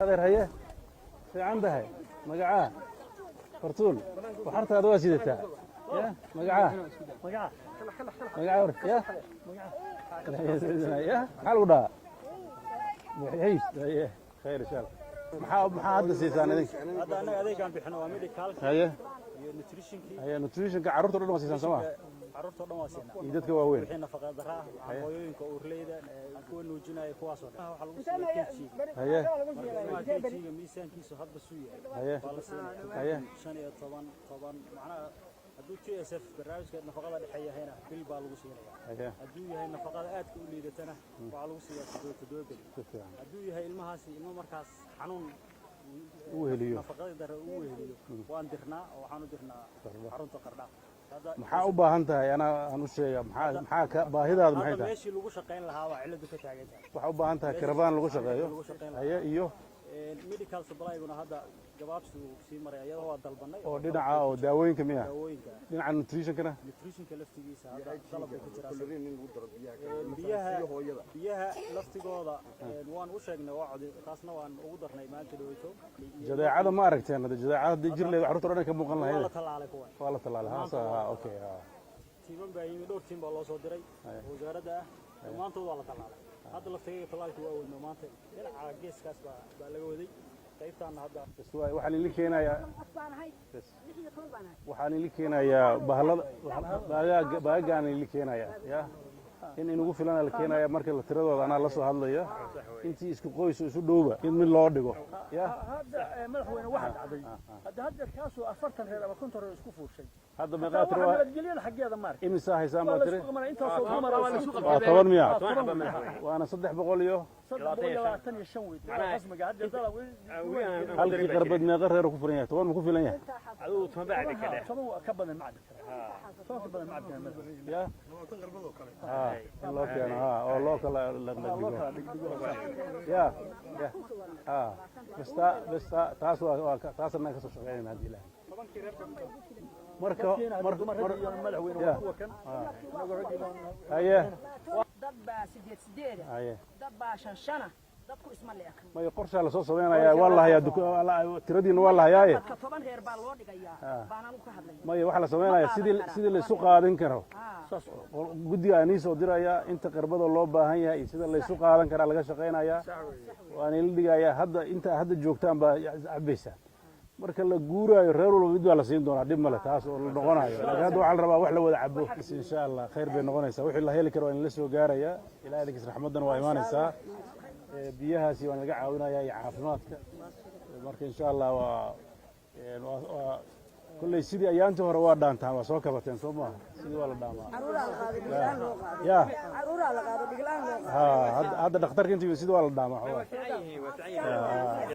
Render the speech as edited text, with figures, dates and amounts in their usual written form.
Adeer, haye, fiican tahay? Magacaa? Fartuun. Waxartaada waa sidataa ya. Magacaa, magacaa hor ya ya. Maxaa lagu dhahaa? Xiis. Haye, khayr insha Allah. Maxaa hadda siisaan idinka? Hadda annaga adeegaan bixino waa medicalka iyo nutritionkii. Haye, nutritionka carruurta o dhan waa siisaan, soo ma? Carruurta o dhan waa siinaa. Iyo dadka waaweyn. Wixii nafaqa darra ah, hooyooyinka uurleyda, kuwa nuujinaya, kuwaasoo dhan waxaa lagu siiyaa kg. Marka kg-ga miisaankiisu hadba suu yahay waa la siinaya. 15, 10, macnaha hadduu TSF barnaamijka nafaqada dhexe yahayna bil baa lagu siinaya. Hadduu yahay nafaqada aadka u liidatana, waxaa lagu siiyaa 7, 7 beri. Si fiican. Hadduu yahay ilmahaasi ilmo markaas xanuun u weheliyo, nafaqada darre uu weheliyo, waan dirnaa oo waxaan u dirnaa xarunta Qardha hadda. Maxaa u baahan tahay? Anaa aan u sheega. Maxaa ka baahidaadu maxay Hadda tahay? meeshii lagu shaqayn lahaa waa cilladu ka taagan tahay. Waxaa u baahan tahay karabaan lagu shaqeeyo. Lagu shaqayn lahaa. Haye, iyo? Medical supply-guna hadda gabaabsi uu sii maray, iyadoo waa dalbanay. Oo dhinaca oo daawooyinka miya? Daawooyinka. Dhinaca nutritionkana? Nutritionka laftigiisa hadda dalab bay ku jiraa. Biyaha laftigooda waan u sheegnay, waa codi, taasna waan ugu darnay maanta dhaweyto. Jadeecada ma aragteen hadda? Jadeecada haddii jir leed, carruurta o dhan ka muuqan Waa lahayd. la tallaalay kuwan. Waa la tallaalay, ha sa ha, okay, ha. Tiiman baa yimi, dhowr tiim baa loo soo diray wasaaradda ah, dhammaantood waa la tallaalay. Hadda laftigayga tallaalkii waa wadno maanta, dhinaca geeskaas baa laga waday, qaybtaana hadda. Bas waay, waxaan idin keenayaa bas, waxaan idin keenayaa bahalada baagaa, baagagaan idin keenayaa ya in inugu filana la keenaya. Marka la tiradooda anaa la soo hadlaya, intii isku qoys isu dhowba in mid loo dhigo ya. Hadda madaxweyne, waxaa dhacday hadda haddeer kaasoo 40 reer ama 50 reer isku fuushay. Hadda Hataa meeqaa tiro waxa waa? Nabadgelyada xaggeeda maarka Imisaa haysaan waa baa la tiri? isku qabanaya intaasoo dumar oo isku Waa 10 miya? 10. Waana 300 iyo 325 wey rasmiga hadda dala. Halkii qarbad meeqa reer ku furan yahay? 10 ma ku filan yahay? Adigu 10 baa cabi kale. 10 waa ka badan, ma cabi kara, 10 ka badan ma cabi kara, madaxweyne. Ya ha, in loo keeno ha oo loo kala la loo dhigo. Kala dhigdhigo. Ya ya ha, bas bas taas waa taas annaga kasoo shaqeynayna haddii Ilaahay marka Marka dumar iyo madaxweyne waa kuwa kan inagu raggii baan. Haye. Dad baa sideed sideeda, dad baa shan shana, dadku isma leeka. Maya, qorshaa lasoo samaynayaa, waa la hayaa, tiradiina waa la hayaaye. Dadka 10 reer baa loo dhigayaa baan anigu ka hadlaya. Maya, waxaa la samaynayaa sidii laysu qaadin karo. Guddiga aan iisoo dirayaa inta qarbada loo baahan yahay iyo sida laysu qaadan karaa laga shaqaynayaa, waan ila dhigayaa. Hadda inta hadda joogtaan baa cabaysaan. Marka la guuraayo, reer walba mid baa la siin doonaa, dhib male taas oo la noqonayo, laakiin hadda waxaa la rabaa wax la wada cabo. Insha Allah khayr bay noqonaysaa. Wixii la heli karo waa in la soo gaarayaa. Ilaah idinkiis, raxmaddana waa imaanaysaa. Biyahaasi waan laga caawinayaa iyo caafimaadka. Marka insha Allah waa kolley sidii ayaantii hore waa dhaantaan, waa soo kabateen, soo maaha? Sidii waa la dhaamaa ya. Ha, hadda dhakhtarka intuu yimid sidii waa la dhaamaa xoogaa.